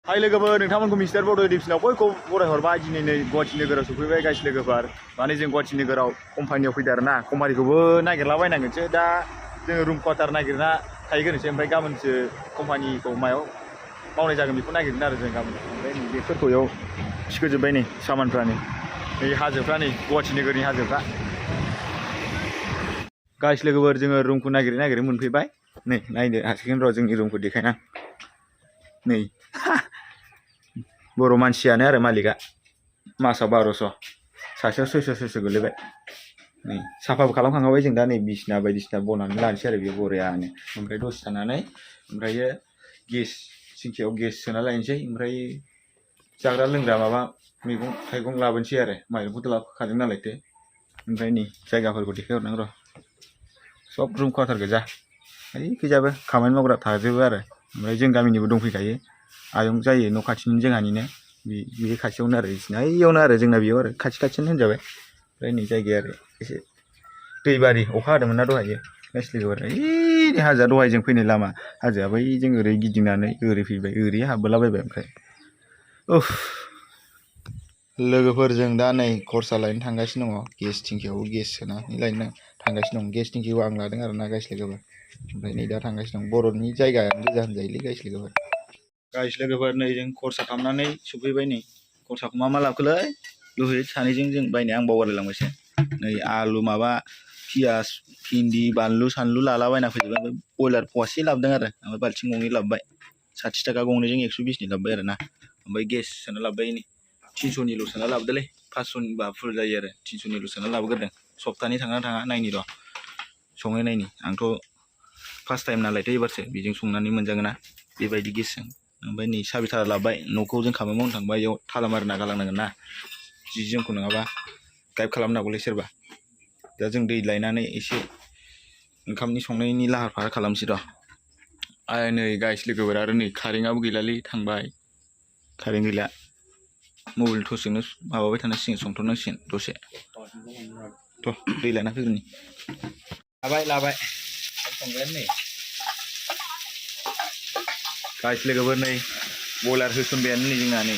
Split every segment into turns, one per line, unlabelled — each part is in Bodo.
Hai लोगोफोर नोंथांमोनखौ मिस्टार बड' एडिशनाव बयखौ बरायहरबाय दिनै नै गुवाहाटि नोगोराव सफैबाय गाइस लोगोफोर माने जों गुवाहाटि नोगोराव कम्पानियाव फैदों आरोना कम्पानिखौबो नागिरलाबायनांगोनसो दा जोङो रुम क्वार्टार नागिरना थाहैग्रोनोसै ओमफ्राय गाबोनसो कम्पानिखौ मायाव मावनाय जागोन बेखौ नागिरगोन आरो जों गाबोन ओमफ्राय बेफोरखौ बेयाव थिखोजोब्बाय नै सामानफ्रा नै हाजोफ्रा नै गुवाहाटि नोगोरनि हाजोफ्रा गाइस लोगोफोर जोङो रुमखौ नागिरै मोनफैबाय नै नायनो हासिगोन र' जोंनि रुमखौ देखायना नै बर' मानसियानो आरो मालिकआ मासाव 1200 सासेयाव 600 गोलैबाय नै साफाबो खालामखांबाय जों दा नै बिसिना बायदिसिना बनानै लानोसै आरो बे बरियानो ओमफ्राय दसे थानानै ओमफ्रायो गेस सिंखियाव गेस सोना लायनोसै ओमफ्राय जाग्रा लोंग्रा माबा मैगं थाइगं लाबोनोसै आरो माइरंखौथ' लाबोखादों नालायथो ओमफ्राय नै जायगाफोरखौ देखायहरनांगौ र' सब रुम क्वार्टार गोजा ओइखैजाबो खामानि मावग्रा थाजोबो आरो ओमफ्राय जों गामिनिबो दंफैखायो आयं जायो न' खाथिनि जोंहानिनो बे खाथियावनो आरो बिसिना ओइयावनो आरो जोंना बेयाव आरो खाथियानो होनजाबाय ओमफ्राय नै जायगाया आरो एसे दैबारि अखा हादोंमोन ना दहायो गाइस लोगोफोर ओइ हाजोआ दहाय जों फैनाय लामा हाजोआ बै जों ओरै गिदिंनानै ओरै फैबाय ओरै हाबबोलाबायबाय ओमफ्राय उफ लोगोफोर जों दा नै खरसा लायनो थांगासिनो दङ गेस टेंकियावबो गेस सोनानै लायनो थांगासिनो दं गेस टेंकिखौ आं लादों आरो ना गाइस लोगोफोर ओमफ्राय नै दा थांगासिनो दं बर'नि जायगायानो गोजा होनजायोलै गाइस लोगोफोर नै जों खरसा खालामनानै सफैबाय नै खरसाखौ मा लाबोखोलै दहाय सानैजों जों बायनाया आं बावगारलायलांबायसो नै आलु माबा पियास भिन्दि बानलु सानलु लालाबायना फैजोबबाय बयलार फवासे लाबोदों आरो ओमफ्राय बाल्थिं गंनै लाबोबाय 60 थाखा गंनैजों 120नि लाबोबाय आरो ना ओमफ्राय गेस सोना लाबोबाय नै 300निल' सोना लाबोदोलै 500निबा फुल जायो आरो 300निल' सोना लाबोग्रोदों सप्तानै थांना थाङा नायनि र' सङै नायनि आंथ' फार्स्ट टाइम नालायथो एबारसो बेजों संनानै मोनजागोन ना बेबायदि गेसजों ओमफ्राय नै साबि थारा लाबोबाय न'खौ जों खामानि मावनो थांबा बेयाव थाला मारिना गालांनांगोन ना जि जोमखौ नङाबा गाइड खालामनो हागौलै सोरबा दा जों दै लायनानै एसे ओंखामनि संनायनि लाहार फाहार खालामसै र' नै गाइस लोगोफोर आरो नै कारेन्टआबो गैलालै थांबाय कारेन्ट गैला मबाइल टर्चजोंनो माबाबाय थानांसिगोन संथ'नांसिगोन दसे थ' दै लायना फैग्रोनि लाबाय संबायानो नै गाइस लोगोफोर नै बयलार होसनबायानो नै जोंना नै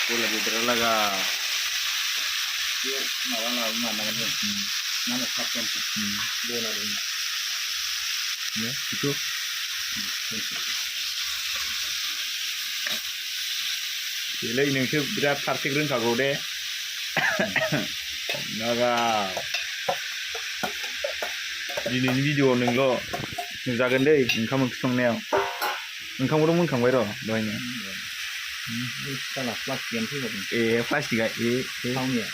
बयलार बेदरा लागा माबा माबानांगोन जों मा होनो साफ्रोम बयलार बेखौ बेलै नोंसो बिराद फारसेक रोंखागौ दे नागा दिनैनि भिडिअ'आव नोंल' नुजागोन दै ओंखाम ओंख्रि संनायाव ओंखामखौथ' मोनखांबाय र' दहायनो प्लास्टिकआनो फैबावदों ए प्लास्टिकआ थावनिया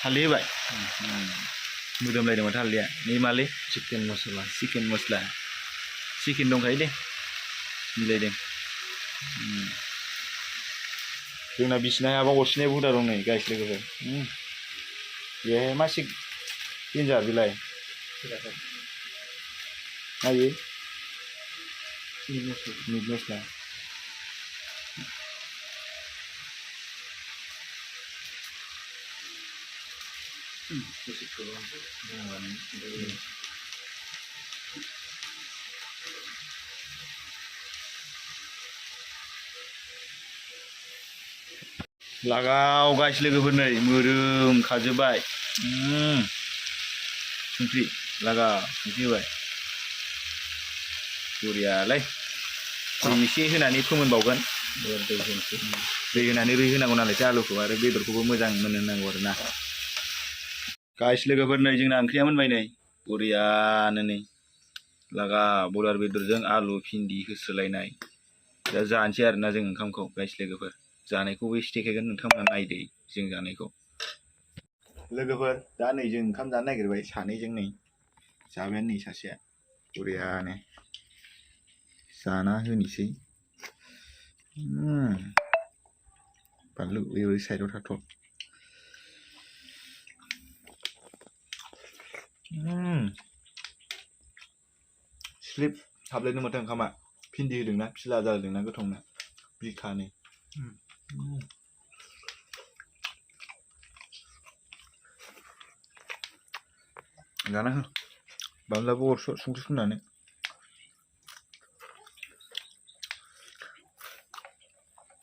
हालदै होबाय मोदोमलायदों माथो हालदैया नै मालै चिकेन मस्ला चिकेन दंखायो दे मिलायदों जोंना बिसिना हायाबा अरसिनाय हुदा दं नै गाइस लोगोफोर बेहाय मासे देन्जार बेलाय नायो मिट मस्ला लागाव गाइस लोगोफोर नै मोदोम खाजोब्बाय संख्रि लागाव संख्रि होबाय बरियालै दै एसे होनानै फोमोनबावगोन दै होनानै रुइहोनांगौ नालायसो आलुखौ आरो बेदरखौबो मोजां मोनहोनांगौ आरो ना गाइस लोगोफोर नै जोंना ओंख्रिया मोनबाय नै बरियानो नै लागा बयलार बेदरजों आलु भिन्दि होस्रोलायनाय दा जानोसै आरोना जों ओंखामखौ गाइस लोगोफोर जानायखौबो एसे देखायगोन नोंथांमोना नायदो जों जानायखौ लोगोफोर दा नै जों ओंखाम जानो नागिरबाय सानैजों नै जाबायानो नै सासेया बरियानो जाना होनोसै बानलु ओरै साइडआव थाथ' स्लिप हाबलायनो माथो ओंखामा भिन्दि होदोंना फिला जादोंना गोथावनो बिखानो जाना हो बानलुआबो संख्रि फुननानै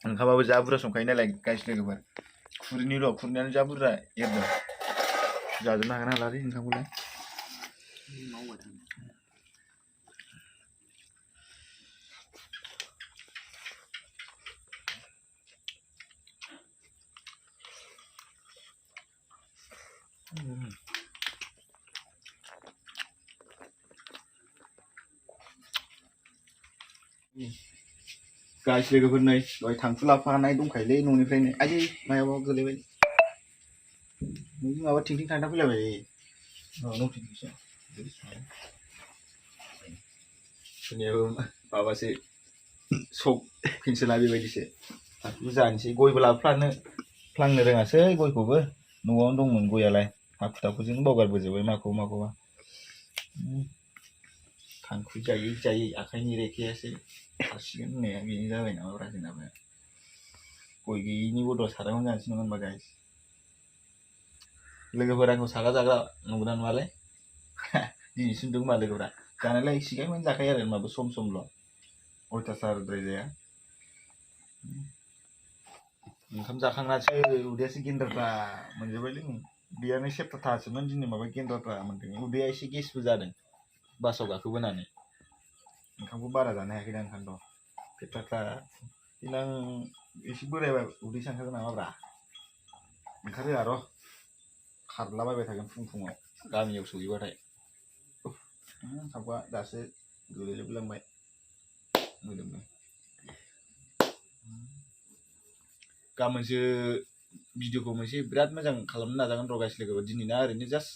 ओंखामाबो जा बुरजा संखायो नालाय गाइस लोगोफोर खुरैयानो जा बुरजा एरदों जाजोबनो हागोन हालालै ओंखामखौलाय गाइस लोगोफोर नै दहाय थांखु लाफानाय दंखायोलै न'निफ्रायनो आयै मायाबा गोलैबाय माबा थिंथिं थांना फैलायबाय न'थिंसो सोरनियाबो माबासो सक पेन्सिला बेबायदिसो थांखु जानोसै गयबो लाफ्लांनो रोङासै गयखौबो न'आवनो दंमोन गयालाय हाखु दाखुजों बावगारबोजोब्बाय माखौबा थांखु जायै जायै आखाइनि रेखायासो खारसिगोन होननाया बेनो जाबाय नामाब्रा जोंनाबो गय गैयिनि बदल सादाखौनो जानोसै नङा होनबा गाइस लोगोफोर आंखौ सागा जाग्रा नंगौना नङालाय दिनैसो नुदों मा लोगोफ्रा जानायलाय सिगांनिफ्रायनो जाखायो आरो होनबाबो सम समल' अयथासारद्राय जाया ओंखाम जाखांनासो उदैयासो गेन्द्राद्रा मोनजोब्बायलै उदैयानो सेबथाथासोमोन दिनै माबा गेन्द्राद्रा मोनदों उदैया एसे गेसबो जादों बासाव गाखोबोनानै ओंखामखौ बारा जानो हायाखैदा ओंखायनोथ' पेटफ्रा देनां एसे बोरायबा उदै सानखागोन नामाब्रा ओंखारहोआ र' खारलाबायबाय थागोन फुङाव गामियाव सहैबाथाय थांबा दासो गोलैजोबलांबाय मोदोमनो गाबोनसो भिडिअखौ मोनसे बिराद मोजां खालामनो नाजागोन र' गाइस लोगोफोर दिनैना ओरैनो जास्ट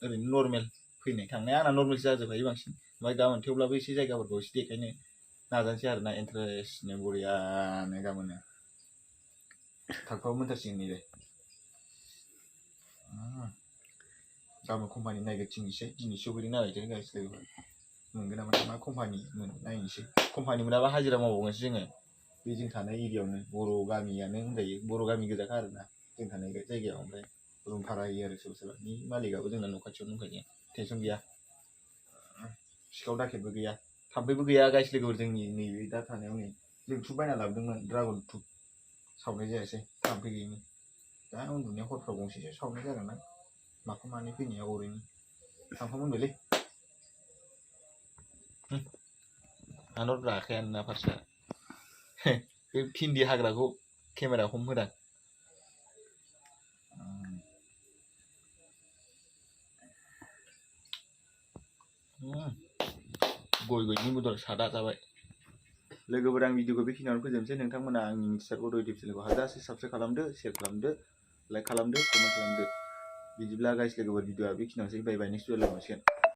ओरैनो नर्मेल फैनाय थांनाया आंना नर्मेलसो जाजोबखायो बांसिन ओमफ्राय गाबोन थेवब्लाबो एसे जायगाफोरखौ एसे देखायनो नाजानोसै आरोना इन्टारेस्टनो बरियानो गाबोनो थांफाबो मोनथारसिगोन नैलाय गाबोन कम्पानि नायगिरथिंनोसै दिनै सफैदों नालाय गाइस लोगोफोर मोनगोन नामा मा कम्पानि नायनोसै कम्पानि मोनाबा हाजिरा मावबावगोनसो जोङो बे जों थानाय एरियायावनो बर' गामियानो होनजायो बर' गामि गोजाखा आरोना जों थानाय जायगायाव ओमफ्राय रुम भारा होयो आरो सोरबा सोरबानि मालिकआबो जोंना न' खाथियावनो दंखायो टेनसन गैया सिखाव दाखेबो गैया थाम्फैबो गैया गाइस लोगोफोर जोंनि नैबे दा थानायाव नै जों धुप बायना लाबोदोंमोन ड्रागन धुप सावनाय जायासै थाम्फै गैयिनि दा उन्दुनायाव हरफ्राव गंसेसो सावनाय जागोन ना माफा मानै फैनाया ओरैनो थांफामोनबायलै आनरब्रा आखायानो ना फारसा बे भिन्दि हाग्राखौ केमेरा हमहोदां गयनि बदल सादा जाबाय लोगोफोर आं भिडिअखौ बेखिनियावनो फोजोबनोसै नोंथांमोना आंनि मिथिसारगौ इउटिउब चेनेलखौ हाजासे साबस्क्राइब खालामदो शेयार खालामदो लाइक खालामदो कमेन्ट खालामदो बिदिब्ला गाइस लोगोफोर भिडिअआ बेखिनियावनोसै बाय बाय नेक्स्ट भिडिअ लोगो मोनसिगोन